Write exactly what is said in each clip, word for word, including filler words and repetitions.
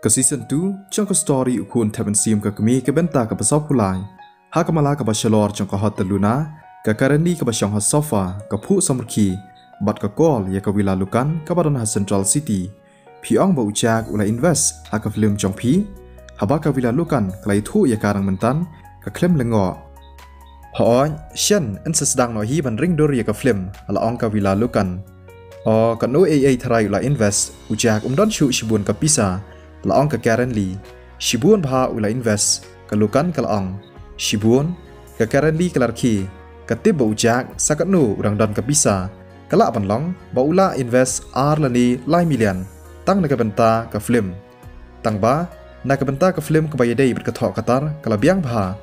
Ka season two jong ka story U Khun Thep Mynsiem ka Kmie ka bynta kaba sawphew lai. Ha ka mala kaba shalor jong ka Hotel Luna, ka Karen Lee kaba shong ha sofa, ka phuh samrkhie bad ka call ïa ka Villa Lukan kaba don ha Central City. Phi ong ba u Jack u la invest ha ka film jong phi? Haba ka Villa Lukan ka la ïathuh ïa ka nang myntan, ka khlem lyngngoh. Hooid, shen, yn sa sdang noh hi ban ring dur ïa ka film, la ong ka Villa Lukan. O, katno ei ei tharai u la invest, u Jack um don shuh shibun ka pisa, la ong ka Karen Lee. Shibun bha u la invest, ka Lukan ka la ong. Shibun? Ka Karen Lee ka la rkhie. Ka tip ba u Jack sa katno u dang don ka pisa. Ka lah ban long ba u la invest ar lane lai million tang na ka bynta ka film. Tang ba na ka bynta ka film kaba ïadei bad ka thoh ka tar ka la biang bha.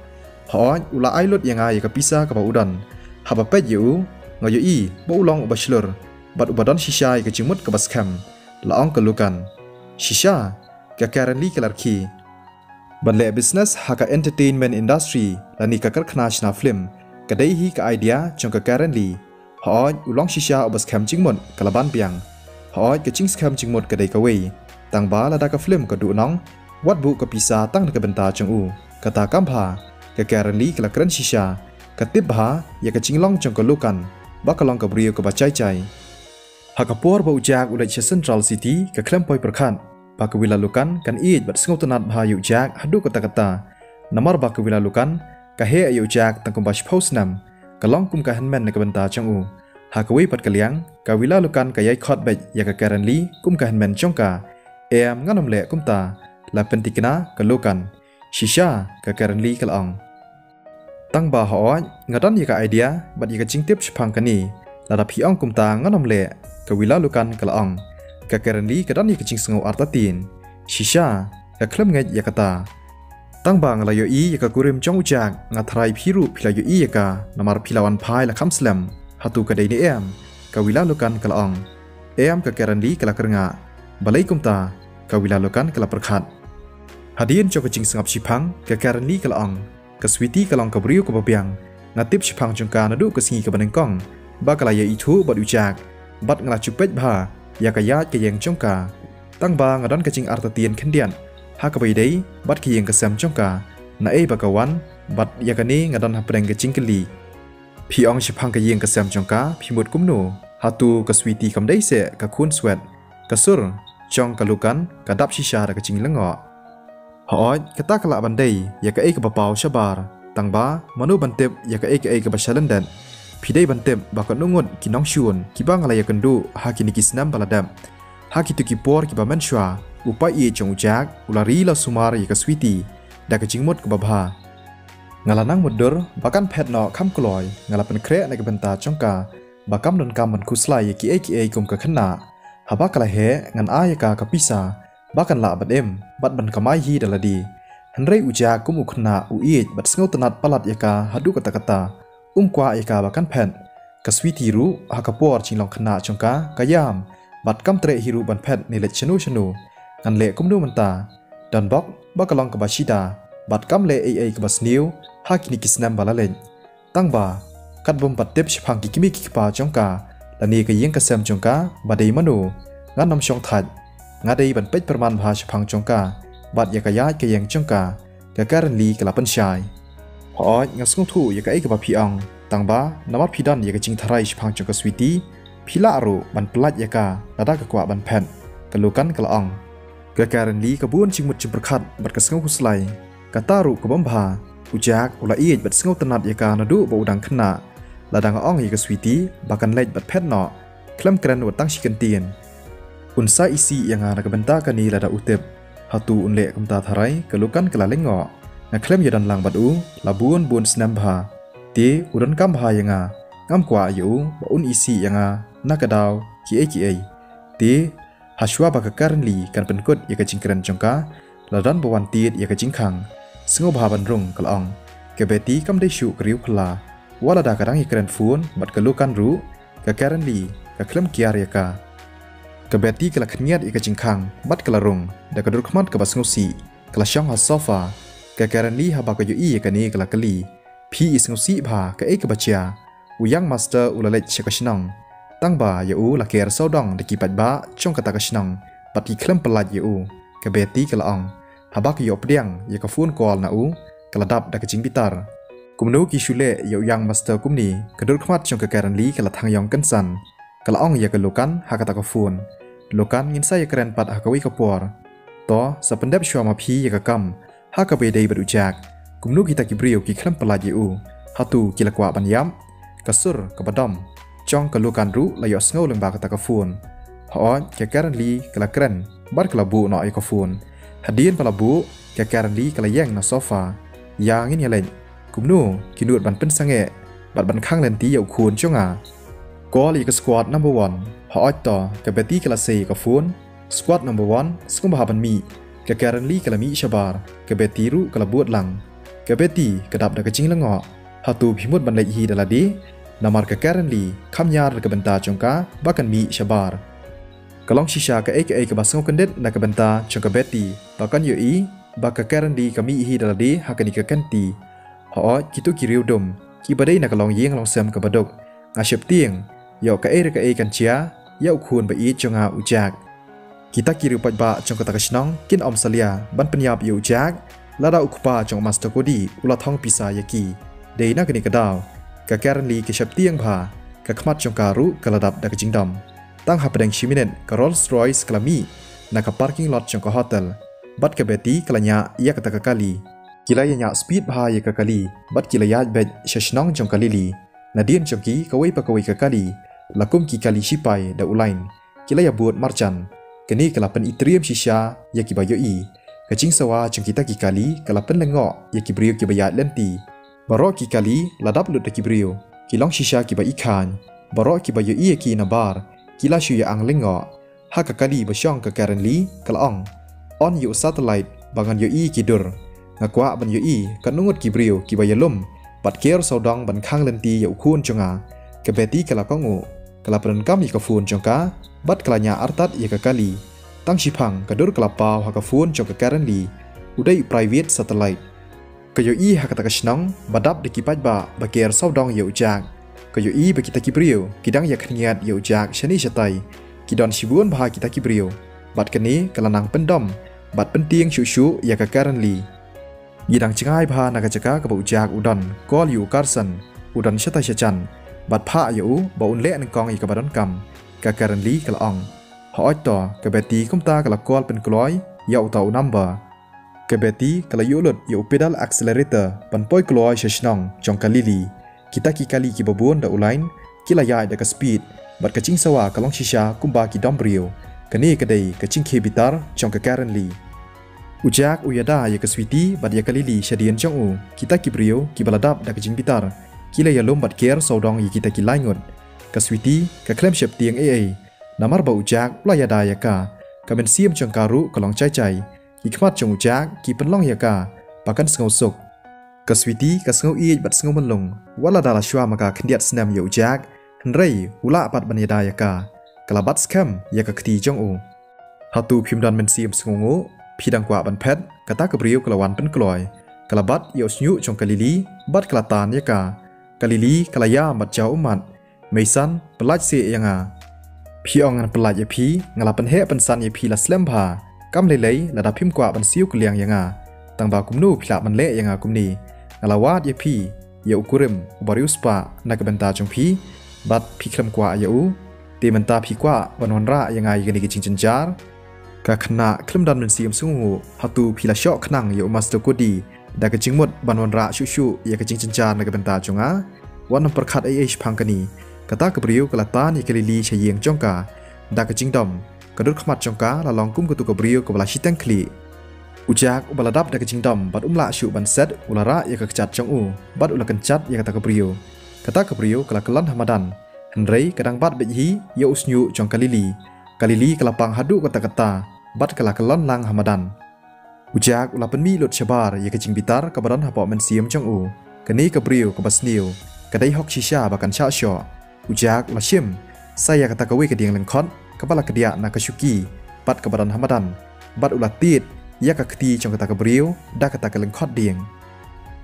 Hooid, u la ai lut ïa nga ïa ka pisa kaba u don. Haba peit ïa u, nga ïohi ba u long uba shlur bad uba don shisha ïa ka jingmut kaba skhem, la ong ka Lukan. Shisha? Ka Karen Lee ka la rkhie. Ban leh business ha ka entertainment industry lane ka karkhana shna film, ka dei hi ka idea jong ka Karen Lee. Hooid, u long shisha uba skhem jingmut, ka la ban biang. Hooid, ka jingskhem jingmut ka dei kawei. Tang ba lada ka film ka duhnong, wat buh ka pisa tang na ka bynta jong u. Kata kam bha, ka Karen Lee ka la kren shisha. Ka tip bha ïa ka jinglong jong ka Lukan ba ka long ka briew kaba jai jai. Ha ka por ba u Jack u leit sha Central City, ka khlem poi pyrkhat ba ka Villa Lukan kan ïeit bad sngewtynnat bha ïa u Jack haduh katta katta. Namar ba ka Villa Lukan ka heh ïa u Jack tang kumba shiphew snem, ka long kum ka hynmen na ka bynta jong u. Ha kawei pat ka liang, ka Villa Lukan ka ïai khot beit ïa ka Karen Lee kum ka hynmen jong ka. Em, ngan ym leh kumta, la pyntikna ka Lukan. Shisha, ka Karen Lee ka la ong. Tang ba hooid, nga don ïa ka idea bad ïa ka jingtip shaphang kane. Lada phi ong kumta ngan ym leh, ka Villa Lukan ka la ong. Ka Karen Lee ka don ïa ka jingsngew artatien. Shisha, ka khlem ngeit ïa kata. Tang ba nga la ïohi ïa ka kurim jong u Jack, nga tharai phi ruh phi la ïohi ïa ka, namar phi la wan phai la kham slem. Hato ka dei ne em? Ka Villa Lukan ka la ong. Em, ka Karen Lee ka la kyrngah. Balei kumta? Ka Villa Lukan ka la pyrkhat. Hadien jong ka jingsngap shiphang, ka Karen Lee ka la ong. Ka Sweety ka long ka briew kaba biang. Nga tip shiphang jong ka naduh ka sngi kaba nyngkong ba ka la ïaithuh bad u Jack. Bad nga la shu peit bha ïa ka ïaid ka ïeng jong ka. Tang ba nga don ka jingartatien khyndiat ha kaba ïadei bad ka ïing ka sem jong ka. Naei ba ka wan, bad ïa kane nga don hapdeng ka jingkylli. Phi ong shaphang ka ïing ka sem jong ka, phi mut kumno? Hato ka Sweety kam dei seh ka khun swet? Ka sur jong ka Lukan ka dap shisha da ka jinglyngngoh. Hooid, kata ka lah ban dei ïa kaei kaba paw shabar. Tang ba mano ban tip ïa kaei kaei kaba shalyndet? Phi dei ban tip ba katno ngut ki nongshun kiba nga la ïakynduh ha kine ki snem ba la dep. Ha kito ki por kiba mynshuwa, u paid jong u Jack u la ri la sumar ïa ka Sweety da ka jingmut kaba bha. Nga la nang mutdur ba kan phet noh kham kloi, nga la pynkhreh na ka bynta jong ka ba kam donkam ban khuslai ïa kiei kiei kum ka khynnah. Haba ka la heh, ngan ai ïa ka ka pisa ba kan lah ban im bad ban kamai hi da lade. Hynrei u Jack kum u khynnah u ïeit bad sngewtynnat palat ïa ka haduh katta katta. Um kwah ïa ka ba kan phet. Ka Sweety ruh ha ka por jinglong khynnah jong ka ka ïam bad kam treh hi ruh ban phet ne leit shano shano. Ngan leh kumno mynta? Donbok ba ka long kaba shida bad kam leh ei ei kaba sniew ha kine ki snem ba la leit. Tang ba kat bym pat tip shaphang ki kmie ki kpa jong ka lane ka ïing ka sem jong ka ba dei mano, ngan ym shong thait. Nga dei ban peit pyrman bha shaphang jong ka bad ïa ka ïaid ka ïeng jong ka, ka Karen Lee ka la pynshai. Hooid, nga sngewthuh ïa kaei kaba phi ong. Tang ba namar phi don ïa ka jingtharai shaphang jong ka Sweety, phi lah ruh ban pyllait ïa ka lada ka kwah ban phet, ka Lukan ka la ong. Ka Karen Lee ka bun jingmut jingpyrkhat bad ka sngewkhuslai. Kata ruh ka bym bha. U Jack u la ïeit bad sngewtynnat ïa ka naduh ba u dang khynnah. Lada nga ong ïa ka Sweety ba kan leit bad phet noh, khlem kren wat tang shi kyntien. Un sa isih ïa nga na ka bynta kane lada u tip. Hato un leh kumta tharai? Ka Lukan ka la lyngngoh. Nga khlem ïadon lang bad u la bun bun snem bha. Te u donkam bha ïa nga. Ngam kwah ïa u ba un isih ïa nga na ka daw kiei kiei. Te hashwa ba ka Karen Lee kan pynkut ïa ka jingkren jong ka, la don ba wan tied ïa ka jingkhang. Sngewbha ban rung, ka la ong. Ka Betty kam dei shuh ka riewphylla. Wat lada ka dang ïakren phone bad ka Lukan ruh, ka Karen Lee ka khlem kiar ïa ka. Ka Betty ka la khynñiat ïa ka jingkhang bad ka la rung da ka dur khmat kaba sngewsih. Ka la shong ha sofa. Ka Karen Lee haba ka ïohi ïa kane ka la kylli, phi i sngewsih bha kaei kaba jia? U young master u la leit sha ka shnong. Tang ba ïa u la ker sawdong da ki paidbah jong kata ka shnong bad ki khlem pyllait ïa u. ka Betty ka la ong. Haba ka ïoh pdiang ïa ka phone call na u, ka la dap da ka jingbitar. Kumno ki shu leh ïa u youngster kumne, ka dur khmat jong ka Karen Lee ka la thang ïong kynsan. Ka la ong ïa ka Logan ha kata ka phone, "Logan, ngin sa ïakren pat ha kawei ka por. To, sa pyndep shuwa ma phi ïa ka kam ha kaba ïadei bad u Jack. Kumno kita ki briew ki khlem pyllait ïa u? Hato ki la kwah ban ïap?" Ka sur kaba dom jong ka Logan ruh la ïohsngew lyngba kata ka phone. Hooid, ka Karen Lee ka la kren bad ka la buh noh ïa ka phone. Hadien ba la buh, ka Karen Lee ka la ïeng na sofa. "Ïa ngin ïaleit. Kumno ki nud ban pynsangeh bad ban khang lynti ïa u khun jong nga? Call ïa ka squad number one." Hooid to, ka Betty ka la sei ïa ka phone. "Squad number one, sngewbha ban mih." Ka Karen Lee ka la mih shabar, ka Betty ruh ka la bud lang. Ka Betty ka dap da ka jinglyngngoh. Hato phi mut ban leit hi da lade? Namar ka Karen Lee kam ñiar da ka bynta jong ka ba kan mih shabar. Ka long shisha kaei kaei kaba sngewkyndit na ka bynta jong ka Betty ba kan ïohi ba ka Karen Lee ka mih hi da lade ha kane ka kynti. Hooid, kito ki riewdum kiba dei na ka longïing longsem kaba duk, nga sheptieng ïoh kaei re kaei kan jia ïa u khun ba ïeit jong nga, u Jack. Kita ki riew paidbah jong kata ka shnong kin ym salia ban pynïap ïa u Jack lada u kpa jong u Master Cody u la thong pisa ïa ki. Dei na kane ka daw, ka Karen Lee ka sheptieng bha, ka khmat jong ka ruh ka la dap da ka jingdom. Tang hapdeng shi minit ka Rolls Royce ka la mih na ka parking lot jong ka hotel, bad ka Betty ka la ñiah ïa kata ka kali. Ki la ïa ñiah speed bha ïa ka kali bad ki la ïaid beit sha shnong jong ka Lily. Nadien jong ki kawei pa kawei ka kali la kum ki kali shipai da u lain. Ki la ïa bud marjan. Kane ka la pynitriem shisha ïa kiba ïohi. Ka jingsawa jong kita ki kali ka la pynlyngngoh ïa ki briew kiba ïaid lynti. Baroh ki kali la dap lut da ki briew. Ki long shisha kiba i khaiñ. Baroh kiba ïohi ïa ki nabar ki la shu ïa ang lyngngoh. Ha ka kali ba shong ka Karen Lee ka la ong, "On ïa u satellite ba ngan ïohi ki dur. Nga kwah ban ïohi katno ngut ki briew kiba ïalum bad ker sawdong ban khang lynti ïa u khun jong nga." Ka Betty ka la kohnguh, ka la pyndonkam ïa ka phone jong ka bad ka la ñiah artat ïa ka kali. Tang shiphang ka dur ka la paw ha ka phone jong ka Karen Lee, u dei u private satellite. Ka ïohi ha kata ka shnong ba dap da ki paidbah ba ker sawdong ïa u Jack. Ka ïohi ba kita ki briew ki dang ïa khynñiat ïa u Jack shane shatai. Ki don shibun bha kita ki briew. Bad kane ka la nang pyndom bad pyntieng shuh shuh ïa ka Karen Lee. Ngi dang jngai bha na ka jaka kaba u Jack u don, call ïa u Carson, u don shatai shajan, bad phah ïa u ba un leh nyngkong ïa kaba donkam, ka Karen Lee ka la ong. Hooid to, ka Betty kumta ka la call pynkloi ïa uta u number. Ka Betty ka la ïuh lut ïa u pedal accelerator ban poi kloi sha shnong jong ka Lily. Kita ki kali kiba bun da u lain ki la ïaid da ka speed, bad ka jingsawa ka long shisha kumba ki dom briew. Kane ka dei ka jingkhie bitar jong ka Karen Lee. U Jack u ïada ïa ka Sweety bad ïa ka Lily shadien jong u. Kita ki briew kiba la dap da ka jingbitar ki la ïalum bad ker sawdong ïa kita ki lai ngut. Ka Sweety ka khlem sheptieng ei ei, namar ba u Jack u la ïada ïa ka. Ka mynsiem jong ka ruh ka long jai jai. Ki khmat jong u Jack ki pynlong ïa ka ba kan sngewsuk. Ka Sweety ka sngew ïeit bad sngew mynlung, wat la da la shuwa ma ka khyndiat snem ïa u Jack, hynrei u lah pat ban ïada ïa ka. Ka la bat skhem ïa ka kti jong u. Hato phim don mynsiem sngewnguh, phi dang kwah ban phet? Kata ka briew ka la wan pynkloi. Ka la bat ïa u shñiuh jong ka Lily bad ka la tan ïa ka. Ka Lily ka la ïam bad jaw ummat. Meisan, pyllait seh ïa nga. Phi ong ngan pyllait ïa phi? Nga la pynheh pynsan ïa phi la slem bha. Kam lei lei lada phim kwah ban siew kylliang ïa nga. Tang ba kumno phi lah ban leh ïa nga kumne? Nga la wad ïa phi ïa u kurim uba riewspah na ka bynta jong phi, bad phi khlem kwah ïa u. Te mynta phi kwah ban wanrah ïa nga ïa kane ka jingjynjar? Ka khynnah khlem don mynsiem sngewnguh, hato phi la shoh khnang ïa u Master Cody da ka jingmut ban wanrah shuh shuh ïa ka jingjynjar na ka bynta jong nga? Wat nym pyrkhat ei ei shaphang kane. Kata ka briew ka la tan ïa ka Lily sha ïing jong ka. Da ka jingdom, ka dur khmat jong ka la long kum katu ka briew kaba la shiteng khlieh. U Jack uba la dap da ka jingdom bad um lah shuh ban set, u la rah ïa ka kjat jong u bad u la kynchat ïa kata ka briew. Kata ka briew ka la kyllon ha madan. Hynrei ka dang bat beit hi ïa u shñiuh jong ka Lily. Ka Lily ka la pang haduh katta katta bad ka la kyllon lang ha madan. U Jack u la pynmih lut shabar ïa ka jingbitar kaba don hapoh mynsiem jong u. Kane ka briew kaba sniew ka dei hok shisha ba kan shah shoh. U Jack u la shim sa ïa kata kawei ka dieng lyngkhot kaba la kdiah na ka shuki bad kaba don ha madan, bad u la tied ïa ka kti jong kata ka briew da kata ka lyngkhot dieng.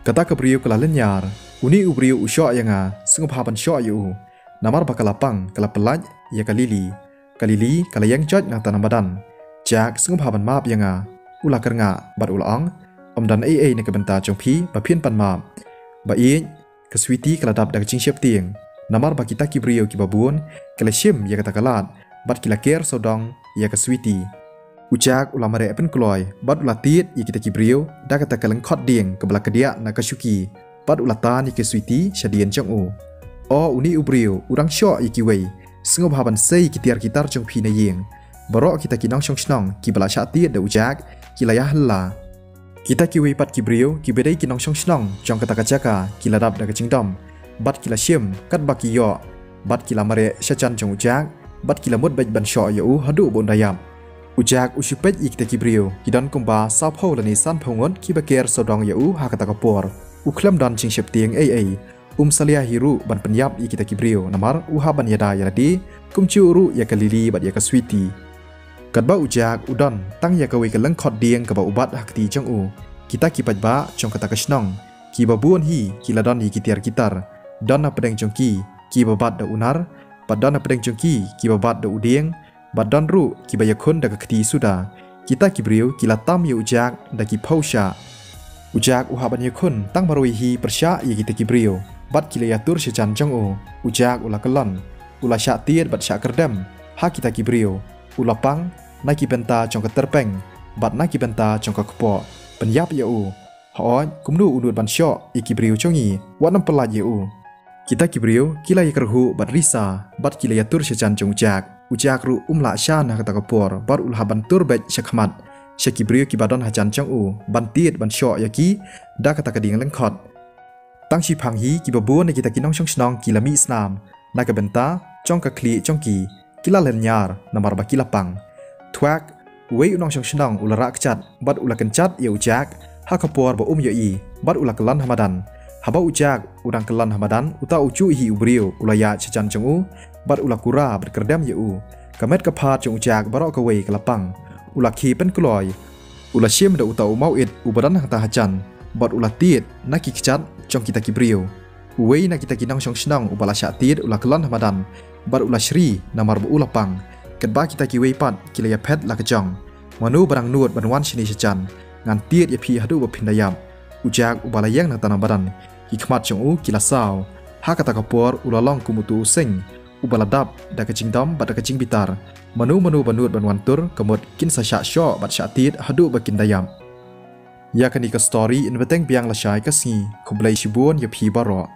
Kata ka briew ka la lynñiar. Une u briew u shoh ïa nga, sngewbha ban shoh ïa u. Namar ba ka la pang, ka la pyllait ïa ka Lily. Ka Lily ka la ïeng joit na kata na madan. Jack, sngewbha ban map ïa nga. u la kyrngah bad u la ong, ym don ei ei na ka bynta jong phi ba phin pan map. Ba ïeit, ka Sweety ka la dap da ka jingsheptieng, namar ba kita ki briew kiba bun ki la shim ïa kata ka lad bad ki la ker sawdong ïa ka Sweety. U Jack u la mareh pynkloi bad u la tied ïa kita ki briew da kata ka lyngkhot dieng kaba la kdiah na ka shuki bad u la tan ïa ka Sweety sha dien jong u. O, une u briew u dang shoh ïa kiwei, sngewbha ban sei ki tiar ki tar jong phi na ïing. Baroh kita ki nongshong shnong kiba la shah tied da u Jack ki la ïahylla. Kita kiwei pat ki briew kiba dei ki nongshong shnong jong kata ka jaka ki la dap da ka jingdom bad ki la shim katba ki ïoh bad ki la mareh shajan jong u Jack bad ki la mut beit ban shoh ïa u haduh ba un da ïap. U Jack u shu peit ïa kita ki briew, ki don kumba sawphew lane sanphew ngut kiba ker sawdong ïa u ha kata ka por. U khlem don jingsheptieng ei ei. Um salia hi ruh ban pynïap ïa kita ki briew namar u hap ban ïada ïa lade, kumjuh ruh ïa ka Lily bad ïa ka Sweety. Katba u Jack u don tang ïa kawei ka lyngkhot dieng kaba u bat ha kti jong u, kita ki paidbah jong kata ka shnong kiba bun hi ki la don ïa ki tiar ki tar. Don na pdeng jong ki kiba bat da u nar bad don na pdeng jong ki kiba bat da u dieng bad don ruh kiba ïakhun da ka kti suda. Kita ki briew ki la tam ïa u Jack da ki phew shah. U Jack u hap ban ïakhun tang marwei hi pyrshah ïa kita ki briew bad ki la ïatur shajan jong u. U Jack u la kyllon, u la shah tied bad shah kyrdem ha kita ki briew. U la pang na ki bynta jong ka tyrpeng bad na ki bynta jong ka kpoh. Pynïap ïa u. Hooid, kumno u nud ban shoh ïa ki briew jong ngi, wat nym pyllait ïa u. Kita ki briew ki la ïakyrhuh bad risa bad ki la ïatur shajan jong u Jack. U Jack ruh um lah shan ha kata ka por bad u la hap ban tur beit sha khmat sha ki briew kiba don hajan jong u ban tied ban shoh ïa ki da kata ka dieng lyngkhot. Tang shiphang hi kiba bun na kita ki nongshong shnong ki la mih snam na ka bynta jong ka khlieh jong ki. Ki la lynñiar namar ba ki la pang. Thwak, uwei u nongshong shnong u la rah kjat bad u la kynchat ïa u Jack ha ka por ba um ïohi bad u la kyllon ha madan. Haba u Jack u dang kyllon ha madan, uta u juh hi u briew u la ïaid shajan jong u bad u la kura bad kyrdem ïa u. Ka met ka phad jong u Jack baroh kawei ka la pang. U la khie pynkloi. U la shim da uta u mawit uba don hangta hajan bad u la tied na ki kjat jong kita ki briew. Uwei na kita ki nongshong shnong uba la shah tied u la kyllon ha madan bad u la shri namar ba u la pang. Katba kita kiwei pat ki la ïaphet la ka jong. Mano ba dang nud ban wan shane shajan, ngan tied ïa phi haduh ba phin da ïap. U Jack uba la ïeng nangta na madan, ki khmat jong u ki la saw. Ha kata ka por u la long kum utu u seng uba la dap da ka jingdom bad da ka jingbitar. Mano mano ba nud ban wan tur ka mut kin sa shah shoh bad shah tied haduh ba kin da ïap. Ïa kane ka story yn bteng biang lashai ka sngi. Khublei shibun ïa phi baroh.